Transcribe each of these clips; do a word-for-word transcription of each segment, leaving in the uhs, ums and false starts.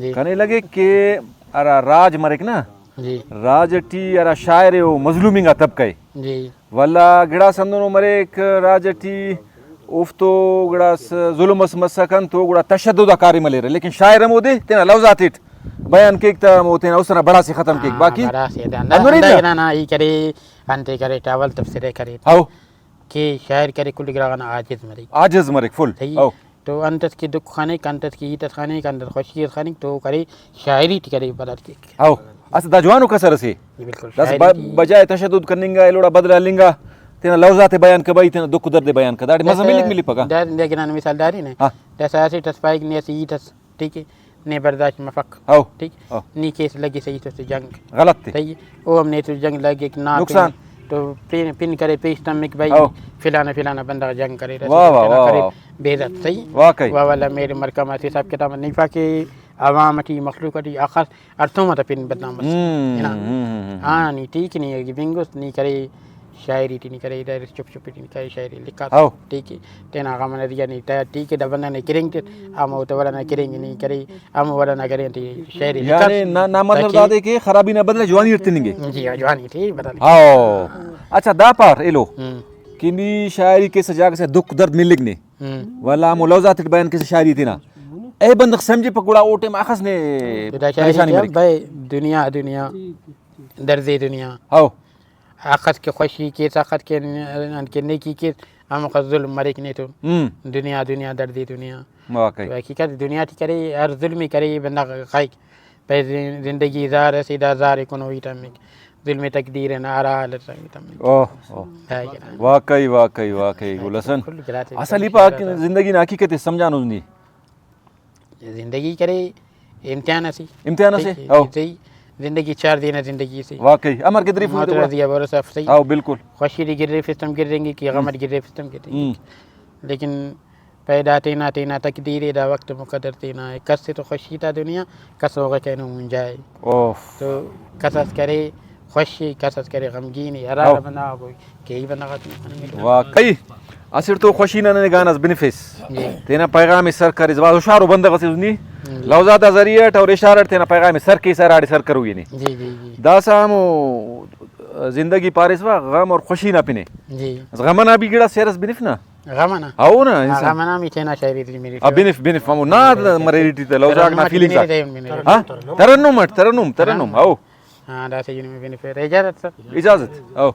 جی۔ کنے لگک کہ ہرا راج مریک نا، جی۔ راج ٹی ہرا شاعر ءِ او مظلوم انگا طبقہ ءِ۔ جی۔ ولدا گڑاس ہندنو مریک راج ٹی اوفتو گڑاس ظلم اس مسکن تو گڑا تشدد آ کاریم ہلیرہ، لیکن شاعر ہمودے تینا لوز آتیٹ بیان کیک تہ ہمو تینا است ئنا بڑاس ئے ختم کیک۔ ہاں، باقی بڑاس ئے دا، ہندن ہرے ہندا نا۔ گڑا نا ای کرے، انتے کرے، ٹاول تبصرہ کرے۔ ہو۔ کہ شاعر کرے کل گڑا غانا عاجز مریک۔ عاجز مریک فل۔ صحیح۔ ہو۔ تو انت اس کہ دکھ خنک، انت اس کہ ہیت اس خنک، انت اس خوشی اس خنک تو کرے شاعری ٹی کرے بدل کیک۔ ہو۔ اسہ دا جوانو کسر اسے۔ جی بالکل، داسہ شاعری ب-، ٹی۔ بجائے تشدد کننگ آ ایلوڑا بدلہ ہلنگ آ تینا لوز آتے بیان کہ بھئی تینا دکھ درد ئے بیان کہ داڑے مزہ داسہ ملک ملپک آ۔ دا زندگی نا مثال داری نے۔ ہاں۔ داسہ اسٹ اس پائک نے اسہ ہیت اس ٹھیک ہے، نے برداشت مفک۔ ہو۔ ٹھیک۔ ہو۔ نی کیس لگسہ ہیت اس جنگ۔ غلط تے۔ صحیح ہے۔ او ہم نے تو جنگ لگک نا نقصان۔ پن، تو پن، پن کرے پیش تمک بھائی ہو۔ فلانا فلانا بندغ جنگ کرے، واہ، واہ، تینا واہ، کرے واہ۔ بے عزت، صحیح۔ واقعی۔ واہ والا میرے مرکہ ما سے حساب کتاب نہیں پاکے عوام ٹی مخلوق ٹی اخس ہڑتوم آتا پن بدنام مس۔ ہم، ہنا۔ ہم، ہم، ہم۔ ہاں، نی ٹھیک نی اگہ بنگس نی کرے شاعری ٹی نی کرے، ڈائریکٹ چپ چپ ٹی نی کرے شاعری لکھاس۔ ہو۔ ٹھیک ہے۔ تینا غم ئنا زیہا نی تیار ٹھیک ہے، دا بندغ نے کرینگ تس، ہمو تو وڑ ئنا کرینگ نی کرے، ہمو وڑ ئنا کرینگ ٹی شاعری یعنی لکھاس۔ نا، نا مطلب تاکہ دادے کہ خرابی نا بدلہ جوانی اٹ تننگے۔ جی ہاں، جوانی ٹی بدل۔ ہاؤ۔ اچھا دا پار ایلو ہم۔ کہ نی شاعری کیسہ جاگہ سے دکھ درد ملک نے۔ ہم۔ ولا ہمو لوز آتیٹ بیان کیسہ شاعری تینا۔ اے بندغ سمجھپک گڑا او ٹائم اخس نے دا شاعری پریشانی ٹی مریک۔ بھائی دنیا، دنیا، درد دنیا۔ ہاؤ۔ اخس کہ خوشی کیس، اخس کہ انت کہ نیکی کیس، ہموخس ظلم مریک نیتون۔ ہم۔ دنیا، دنیا، درد دنیا۔ واقعی۔ تو حقیقت دنیا ٹی کرے، ہر ظلم ئے کرے، بندغ خائک۔ پائے زن-، زندگی زار اسے، دا زار ئے کنو ہیت ہمک۔ ظلم تقدیر نا ہرا حال اس ہیت ہمک۔ اوہ، اوہ۔ دا گڑا۔ واقعی، واقعی، واقعی، گل حسن۔ کل گڑاتے اصل ای پاک زندگی نا حقیقت ئے سمجھانُس نی۔ زندگی کرے امتحان اسے۔ امتحان اسے، صحیح، ہو۔ صحیح۔ زندگی چار دے نا زندگی اسے۔ واقعی، امر گدریفوئی موت تے گڑا۔ راضی ابر صاف صحیح۔ ہاؤ، بالکل۔ خوشی ٹی گدریفس تم گدرینگی کہ غم اٹ گدریفس تم گدرینگی۔ ہم۔ لیکن پیدا تینا، تینا تقدیر اے، دا وقت مقدر تینا اے۔ کس تو خوشی تا دنیا، کس اوغا کینو مونجا اے۔ اوف۔ تو کس اس کرے خوشی، کس اس کرے غمگین اے، ہرا ہرا ہو۔ بندغ آ کوئی کیہی بندغ آتے نی خننگ۔ واقعی اسٹ تو خوشی نا ننے گانا اس بنفیس۔ جی۔ تینا پیغام ئے سر کریس، بھاز ہشارو بندغ اسے اس نی۔ جی۔ لوز آتا ذریعہ اٹ اور اشارہ اٹ تینا پیغام ئے سر کیسہ ہراڑے سر کروئی نے۔ جی، جی، جی۔ داسہ ہمو زندگی پاریسوہ غم اور خوشی نا پن اے۔ جی۔ غم ئنا بھی گڑاس شعر اس بنف نا۔ غم ئنا؟ ہاؤ نا، ہاں، انسان۔ غم ئنا ہم تینا شاعری ٹی مریرہ۔ آ، بنف، بنف، ہمو ناد مریرہ۔ مریرہ تے لوزاک نا ترنم فیلنگس آ۔ ٹی مریرہ۔ ہاں؟ ترنم اٹ، ترنم، ترنم، ہاں۔ ہاؤ۔ ہاں، داسہ یعنی میں بنف۔ اجازت سر۔ اجازت، ہاؤ۔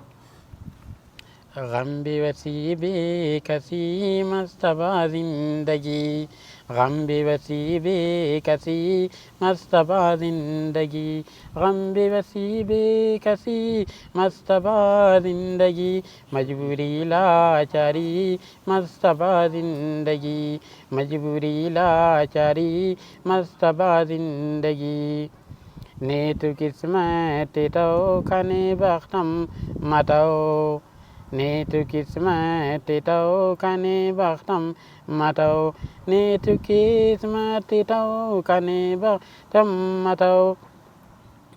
غم بے وسی بے کسی مست با زندگی، غم بے وسی بے کسی مست با زندگی، غم بے وسی بے کسی مست با زندگی، مجبوری لاچاری مست با زندگی، مجبوری لاچاری مست با زندگی۔ نے تو قسمت تتو کنے بختم متو، نے تو قسمت تتو کنے بختم متو، نے تو قسمت تتو کنے بختم متو۔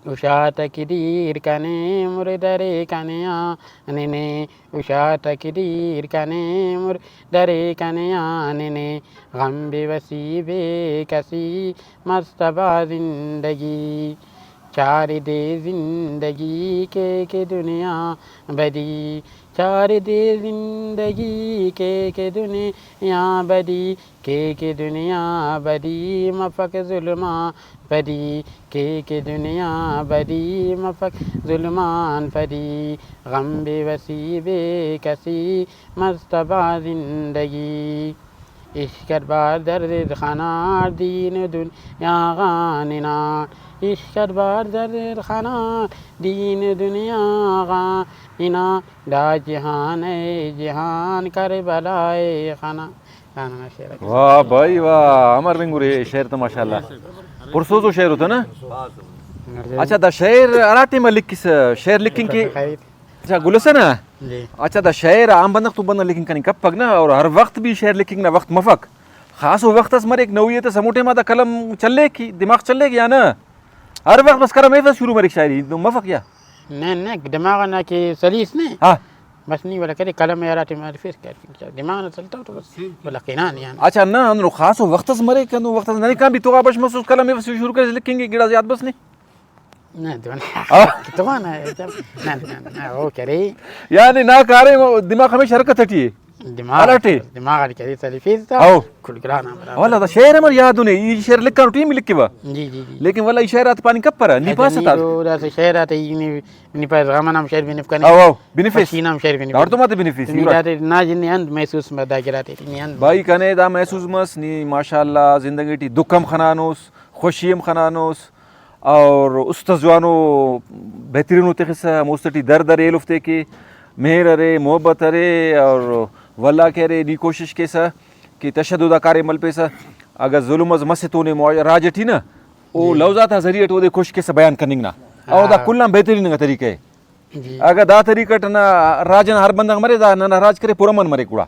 ہشا تقدیر کنے مر درے کنے آ ننے، ہشا تقدیر کنے مر درے کنے آ ننے، غم بے وسی بے کسی مست با زندگی۔ چار دے زندگی کے کہ دنیا بدی، چار دے زندگی کے کہ دنیا بدی، کے کہ دنیا بدی مفک ظلم آن پدی، کے کہ دنیا بدی مفک ظلم آن پدی، غم بے وسی بے کسی مست با زندگی۔ عشق اٹ بار درد خنار دین دنیا غان ہنان، عشق اٹ بار درد خنار دین دنیا غان ہنان، دا جہان اے جہان کربلا اے خنان۔ دانا شعر۔ واہ بھائی واہ، امر بنگرے شعر تو ماشاءاللہ۔ پرسوزو شعر اتو نا۔ اچھا، دا شعر ہرا ٹائم لکھس، شعر لکھنگ کہ، اچھا، گل حسن نا؟ جی۔ اچھا، دا شعر عام بندغ تو بندغ لکھنگ کننگ کپک نا، اور ہر وخت بھی شعر لکھنگ نا وخت مفک۔ خاصو وخت اس مریک، نوعیت اس ہمو ٹائم آ دا قلم چلیک، دماغ چلیک یا نہ؟ ہر وخت بس قلم ایفس شروع مریک شاعری، تو مفک یا؟ نہ، نہ، دماغ نا کہ سلیس نے۔ ہاں۔ بس نی ولدا کرے قلم ءِ ہرا ٹائم آ لکھفیس کہ دماغ نا تلتو تو بس ولدا کنا نے آن۔ اچھا، نہ، ہندنو خاصو وخت اس مریک، ہندنو وخت اس ننے کان بھی تو آ بش مسوس قلم ءِ شروع کرے لکھنگ ءِ گڑا زیات بس نے۔ نہ، دو-، آ۔ تو نا، نہ، نہ، نہ، او کرے۔ یعنی نا کاریم دماغ ہمیشہ حرکت ٹی ءِ۔ دماغ، الٹ ءِ۔ دماغ اٹ کرے تلفیس تا۔ او۔ کل گڑا نا برابر۔ واللہ دا شعر امر یاد نے، ای شعر لکھانو ٹائم لکھے با۔ جی، جی، جی۔ لیکن واللہ ای شعرات پاننگ کپرہ، نی اچھا، پاسہ نی تا۔ تو دا سے شعرات ای نی، نی پائے غم نام شعر بنفکنے۔ او، او، بنفیس۔ خوشی نام شعر بنفکنے۔ داڑتو ماتے بنفیس، نی یورا۔ دا تے نا جن نے انت محسوس مس دا گڑا تے نی انت۔ بھائی کنے دا محسوس مس، نی ماشاءاللہ زندگی ٹی دکھ ہم خنانوس، خوشی ہم خنانوس، اور است اس جوانو بہترینو تخسہ، ہموست ٹی درد ارے ایلوفتے کہ مہر ارے، محبت ارے اور ولا کہ ارے، نی کوشش کیسہ کہ تشدد آ کاریم ملپیسہ۔ اگہ ظلم اس مسہ تونے معا-، راج ٹی نا، او جی۔ لوز آتا ذریعہ ٹی اودے کوشش کیسہ بیان کننگ نا۔ او دا ہاں۔ کل آن بہترین انگا طریقہ ءِ۔ جی۔ اگہ دا طریقہ ٹی نا راج ئنا ہر بندغ مرے، دا ننا راج کرے پرامن مریک گڑا۔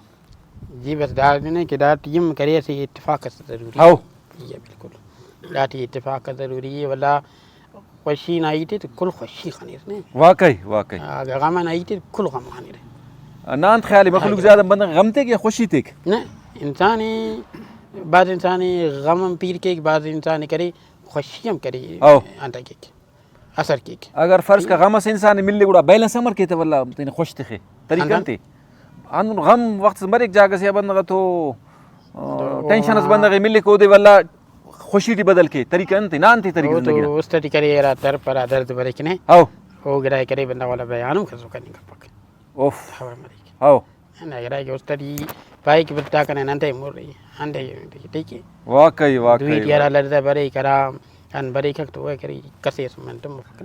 جی، بس دا نے کہ دا ٹی ہم کرے اسہ اتفاق اس ضروری ءِ۔ ہو۔ جی، بالکل۔ دا ٹی اتفاق اس ضروری ءِ، ولا خوشی نا ہیت ءِ تو کل خوشی خنیر نے۔ واقعی، واقعی۔ اگہ غم ئنا ہیت ءِ تو کل غم خنیر۔ نا انت خیال ءِ، مخلوق زیادہ بندغ غم تیک یا خوشی تیک؟ نہ، انسان ءِ، بعض انسان ءِ غم ہم پیر کیک، بعض انسان ءِ کرے خوشی ہم کرے، ہو۔ انت کیک۔ اثر کیک۔ اگر فرض کہ غم اس انسان ءِ ملے گڑا بیلنس امر کے تہ ولا تینے خوش تخے۔ طریقہ ہندن۔ انت ءِ؟ ہندن غم وخت اس مریک جاگہ سے آ بندغ تو، آ، تو ٹینشن اس ہاں۔ بندغ ءِ ملک اودے ولا خوشی ٹی بدل کے۔ طریقہ انت ءِ؟ نا انت ءِ طریقہ او زندگی تو نا؟ است ٹی کرے ہرا درد پرا درد بریک نے۔ ہو۔ او گڑا کرے بندغ ولا بیان ہم کسو کننگ کپک۔ اوف۔ ہوا مریک۔ ہو۔ ہندا گڑا کہ است ٹی پائک بتا کنے ننتئے مر رہی، ہندا ٹھیک ہے۔ واقعی، واقعی، دوئی ٹی ہرا واقعی۔ لڑزہ بریک، ہرا ان بریک تو وہ کرے کسے اس من تم مفک نے۔